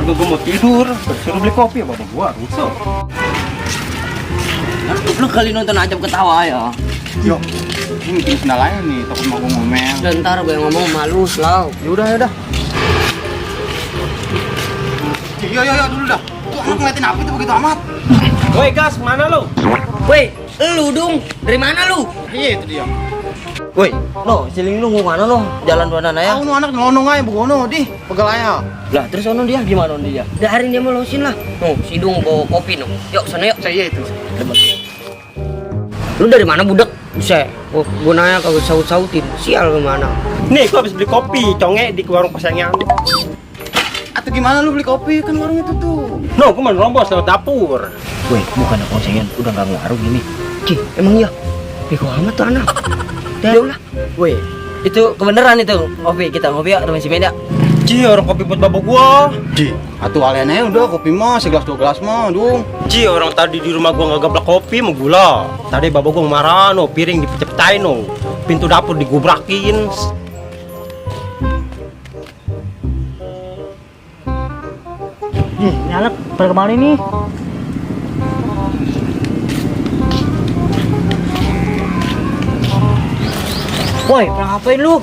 Baru gue mau tidur, suruh beli kopi ya bapak gua, rusuh. Lu kali nonton aja ketawa ya. Yo, ini bikin sendal aja nih, takut mau gue ngomel. Dan ntar gue ngomong malu selalu. Yaudah. Yo, dulu dah. Tuh anak ngeliatin apa itu begitu amat? Woi gas, mana lu? Woi, lu dong. Dari mana lu? Iya itu dia. Woi, no, siling lu mau mana lo? Jalan dua ya? Aku anak ngelonong aja, begono di, pegal aja. Lah, terus ono dia gimana dia? Dari dia mau losin lah. No, sidung bawa kopi no. Yuk, sana yuk. Saya itu. Lu dari mana budak? Bisa. Oh, gua nanya kagak saut-sautin. Sial gimana? Nih, gua habis beli kopi, conge di warung pasangnya. Atau gimana lu beli kopi? Kan warung itu tuh. No, gua mau nerobos lewat dapur. Woi, bukan aku sayang, udah nggak ngaruh gini. Ci, emang iya? Bego amat tuh anak. Udah lah. Woi, itu kebenaran itu. Kopi kita ngopi ya, teman si Meda. Ci, orang kopi buat bapak gua. Ji, atuh alian aja udah kopi mah segelas 2 gelas mah, dong. Ci, orang tadi di rumah gua nggak gablak kopi mau gula. Tadi bapak gua marah no, piring dipecah-pecahin no. Pintu dapur digubrakin. Ini anak pada kemana nih? Woi, pernah ngapain lu?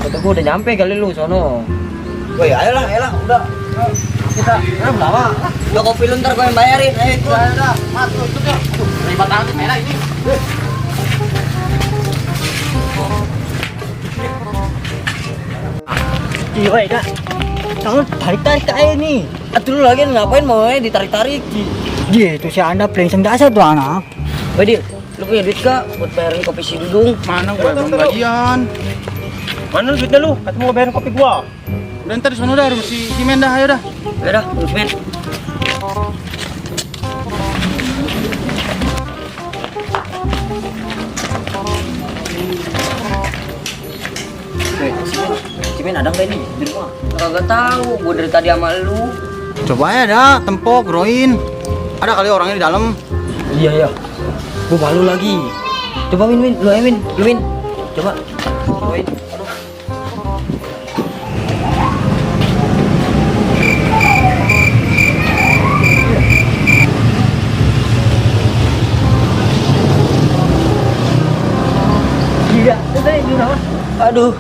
Kata gua udah nyampe kali lu sono. Woi, ayolah, udah. Kita lama. Udah kopi lu ntar gua yang bayarin. Ayo, Udah, mat lu ikut ya. Aduh, ribet banget nih merah ini. Iya, woi, Kak. Kamu tarik-tarik aja nih. Atuh lu lagi ngapain mau ditarik-tarik? Gitu si Anda plengseng dasar tuh anak. Woi, Dil, lu punya duit gak buat bayarin kopi si Dudung? Mana gua belum gajian. Mana duitnya lu? Katanya mau bayarin kopi gua. Udah ntar di sono dah, rumah si Menda, ayo dah. Ya udah, terus men. Cimen ada nggak ini di rumah? Kagak tahu, gua dari tadi sama lu. Coba aja dah, tempok, groin. Ada kali orangnya di dalam. Iya. Gua malu lagi. Coba Win, lu aja Win, Coba. Win. Aduh. Iya, itu di rumah. Aduh.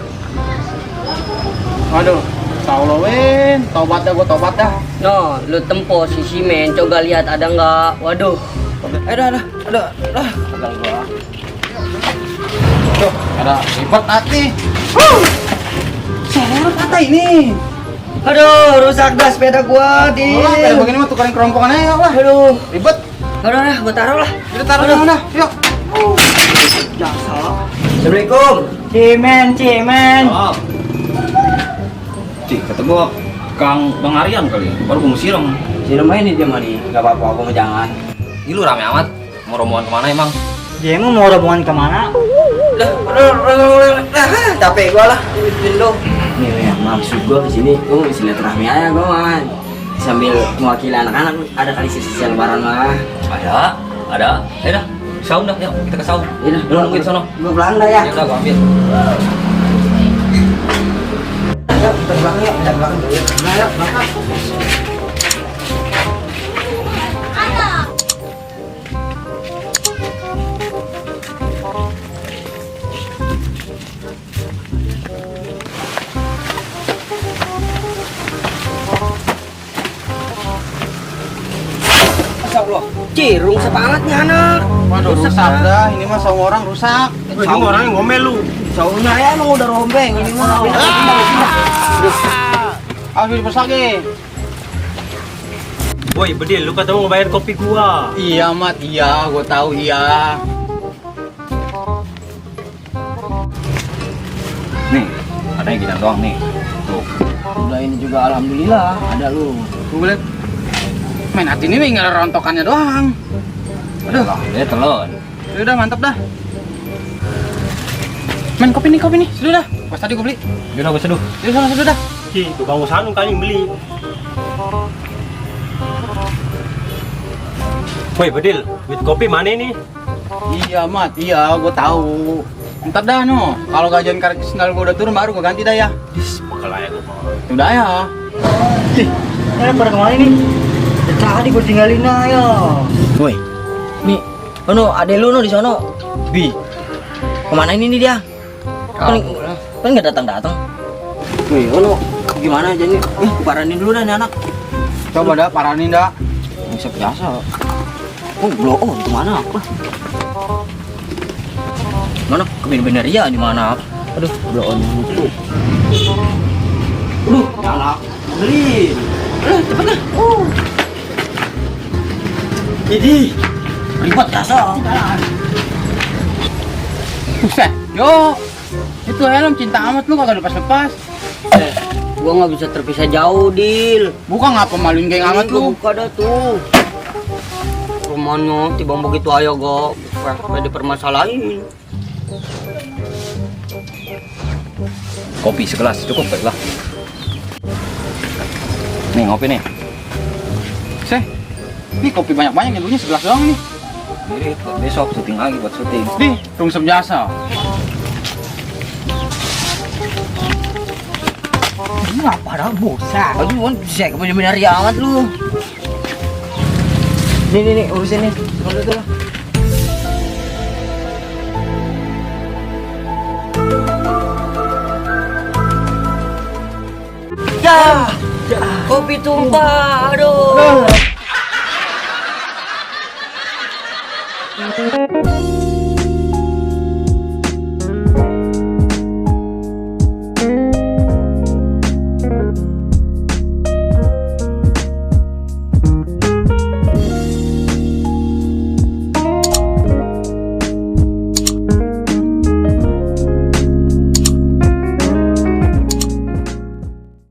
Aduh, tau lo Win, tobat dah. No, lu tempo si Simen, coba lihat ada nggak? Waduh. Ada. Pegang gua. Tuh, ada ribet hati. Sorot kata ini. Aduh, rusak dah sepeda gua, Di. Oh, kayak begini mah tukarin kerompongan aja lah. Aduh. Ribet. Udah, gua taruh lah. Kita taruh di mana? Yuk. Jasa. Assalamualaikum. Cimen. Oh. Cik, kata gua Kang Bang Aryan kali, baru gua mau siram. Siram aja nih dia mah nih, nggak apa-apa, gua mah jangan. Ini lu rame amat, mau rombongan kemana emang? Dia emang mau rombongan kemana? Udah, capek gua lah. Dulu. Nih, ya, maksud gua kesini, gua mau silaturahmi aja gua mah. Sambil mewakili anak-anak, ada kali sisi lebaran mah. Ada. Ayo dah, saung dah, yuk kita ke saung. Iya, Lu nungguin sono. Gua belanda ya. Ya udah, gua ambil. Ayo, kita belakang yuk, kita belakang dulu. Nah, yuk, belakang. Cirung sebanget nih anak. Waduh, rusak dah. Ini mah saung orang rusak. Woi, ini orangnya ngomel lu. Saungnya ya emang udah rombeng ini mah. Ayo dipesake. Woi, Bedil, lu kata mau bayar kopi gua. Iya, Mat. Iya, gua tahu iya. Nih, ada yang kita doang nih. Tuh. Udah ini juga alhamdulillah ada lu. Gua lihat main hati ini tinggal rontokannya doang. Aduh, dia telon. Udah mantap dah. Men kopi nih. Sudah dah. Pas tadi gua beli. Yaudah, gua seduh. Yuk sana sudah dah. Ci, tuh Bang Usanung kali yang beli. Woi, Bedil, duit kopi mana ini? Iya, Mat. Iya, gua tahu. Ntar dah no. Kalau gajian karek sendal gua udah turun baru gua ganti dah ya. Bakal aja gua. Udah ya. Pada kemana nih? Dari tadi gue tinggalin aja. Woi, nih, ade lu di sono. Bi, kemana ini nih dia? Kan nggak datang. Woi, gimana aja nih? Paranin dulu dah nih anak. Coba dah paranin dah. Bisa biasa. Blow on kemana? Mana bener-bener ya di mana? Aduh, blow on dulu. Anak, beli. Cepet lah. Jadi, ribet biasa. Buset, yo. Itu helm cinta amat lu kagak lepas-lepas. Gua nggak bisa terpisah jauh, Dil. Buka ngapa maluin geng amat lu? Buka dah tuh. Rumahnya tiba begitu ayo go, pada permasalahin. Kopi segelas cukup baiklah. Nih ngopi nih. Seh, ini kopi banyak-banyak nyeduhnya segelas doang nih. Mirip buat besok syuting lagi buat syuting. Di, rungsep jasa. Ini apa dah bosan? Aduh, bisa bener-bener ya amat lu. Nih, urusin nih. Kalau itu lah. Ya, kopi tumpah, aduh.